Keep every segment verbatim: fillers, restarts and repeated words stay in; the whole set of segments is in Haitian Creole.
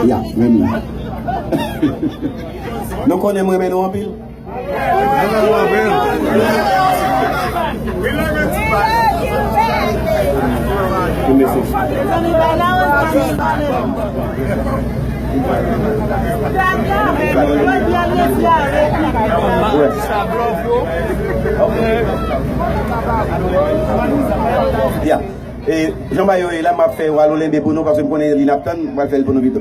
Ya, renmen. Nou konnen m renmen nou anpil. Ya. E, jan bagay yo ye la, m ap fè Walo Lenbe pou nou, paske m konnen li n ap tann, m pral fè l pou nou pito.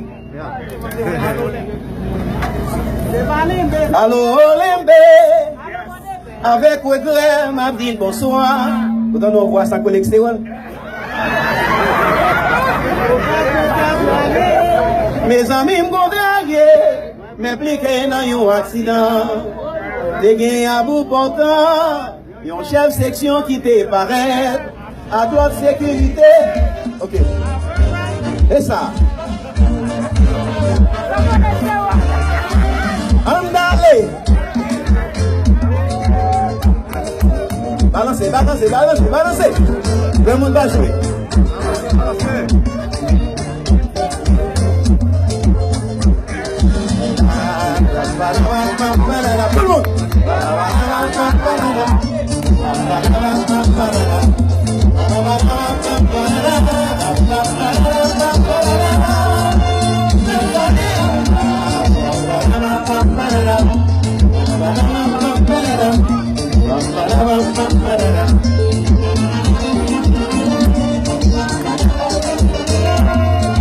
Alo Lenbe, avèk regrè, m ap di l bonswa. Ou tande yon vwa sa kolekte wè. Mezanmi, m kontrarye, m enplike nan yon aksidan. Te gen Abou Pòtan, yon chèf seksyon ki te parèt, atò sekirite. Ok. E sa. Ann ale. Balanse, balanse, balanse, balanse. Granmoun pa jwe. Tout le monde.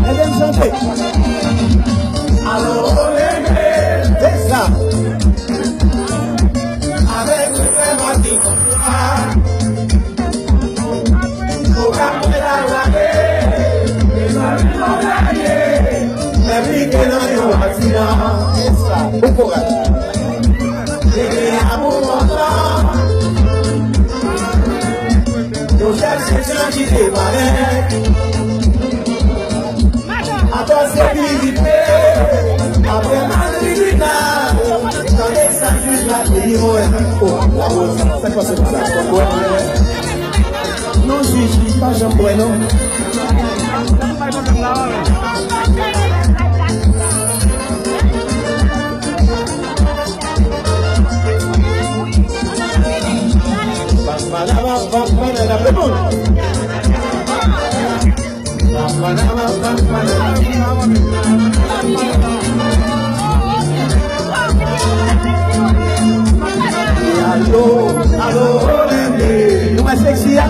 Ede m chante. Alo, se sa. Avèk Frè Mati konsa. Ou ka mwen la lage. Mwen pike nan yon aksidan. Bon kouraj. Leve a pou kontan. Yon chèf seksyon ki te parèt. Atò sekirite. Apre Madrid, tande sa jij la te di mwen. Oh, la woz, sa k pase konsa? Non, jij, li pa janm bwè, non. Alo, alo, nou wè seksi a?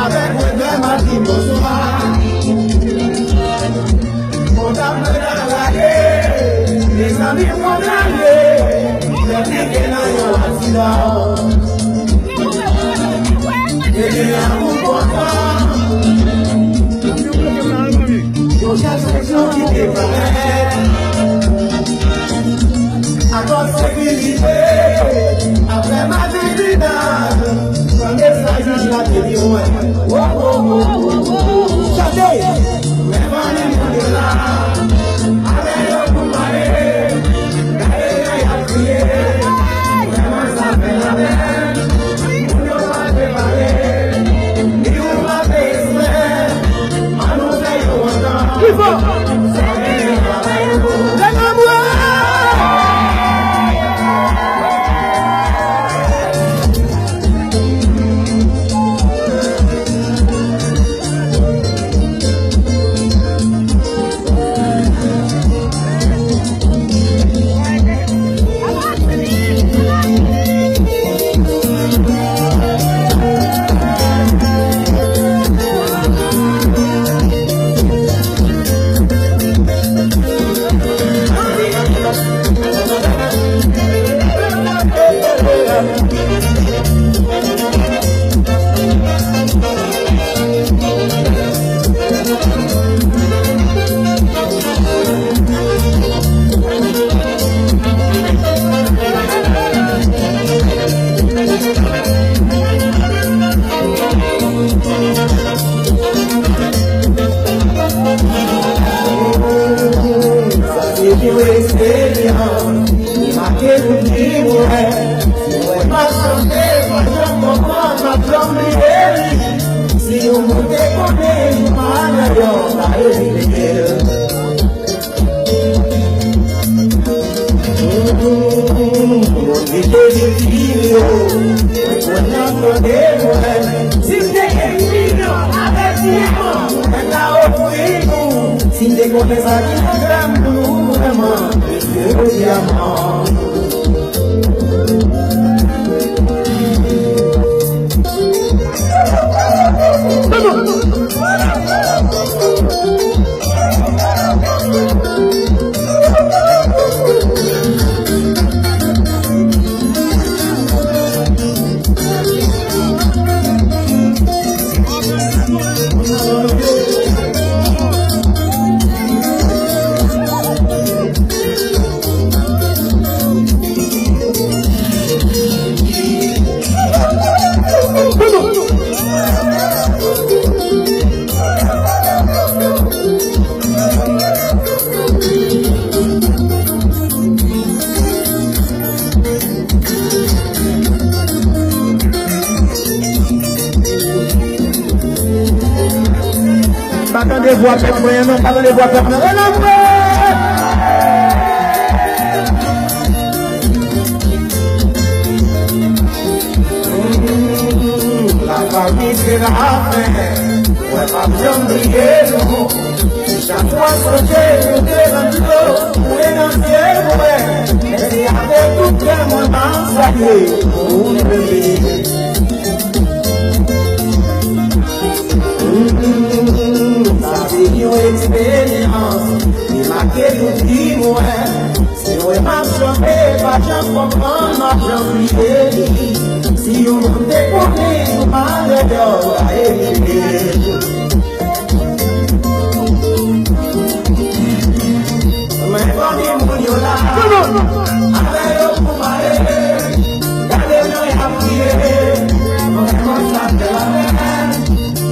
Avèk mwen vrèman di bonswa. Kontan mwen nan lage, mezanmi kontan ye. Lè pike nan yon aksidan. Mete a pou kontan. Yon chèf seksyon ki te parèt. Atò sekirite. Apre Madrid, tande sa jij la te di mwen. Wo, wo, wo, wo, wo. Chante! Mezanmi, mwen la. Avè yo pou pale. Gade jan y ap kriye. Vrèman, sa fè lapèn. Moun yo pa te pale. Ni ou pa te eksprè. Ann nou fè yo antann. Pi fò! Sa gen pa bay yo. Lè nan bwa! Sa se yon eksperyans ki make nou pi mwen. Si mwen pa chante, pa janm konprann, pa janm bliye li. Si yon moun te konnen li pa dayò, Si m te gen milyon avèk dyaman, mwen ta ofri nou. Si m te konnen sa ki nan kè m pou nou vrèman, mesye, dyaman. Pa tande vwa pèp mwen an non, pa tande vwa pèp mwen an. Rele mwen! Lafanmi se lafen, mwen p ap janm bliye nou. Chak fwa sonje nou te nan dlo, mwen nan zye mwen, men se avèk tout kè mwen m ap salye nou, bebe. Sa se yon eksperyans ki make tout vi mwen. Si w wè m ap chante, pa janm konprann, m ap janm bliye li. Si yon moun te konnen yon malè dèyè w a evite. Men fanmi moun yo la, avè yo pou pale. Gade jan y ap kriye, mwen konn sa fè lapèn.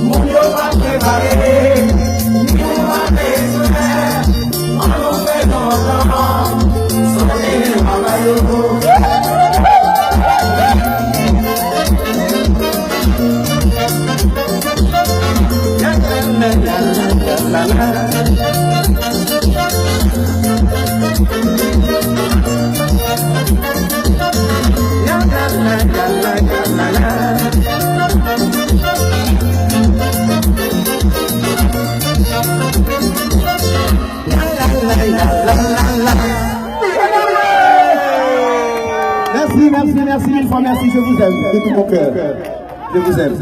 Moun yo pa prepare, ni yo pa bezwen. An nou fè lontan, sonje men bagay yo. Merci, merci, merci mille fois, merci, je vous aime de tout mon cœur. Je vous aime.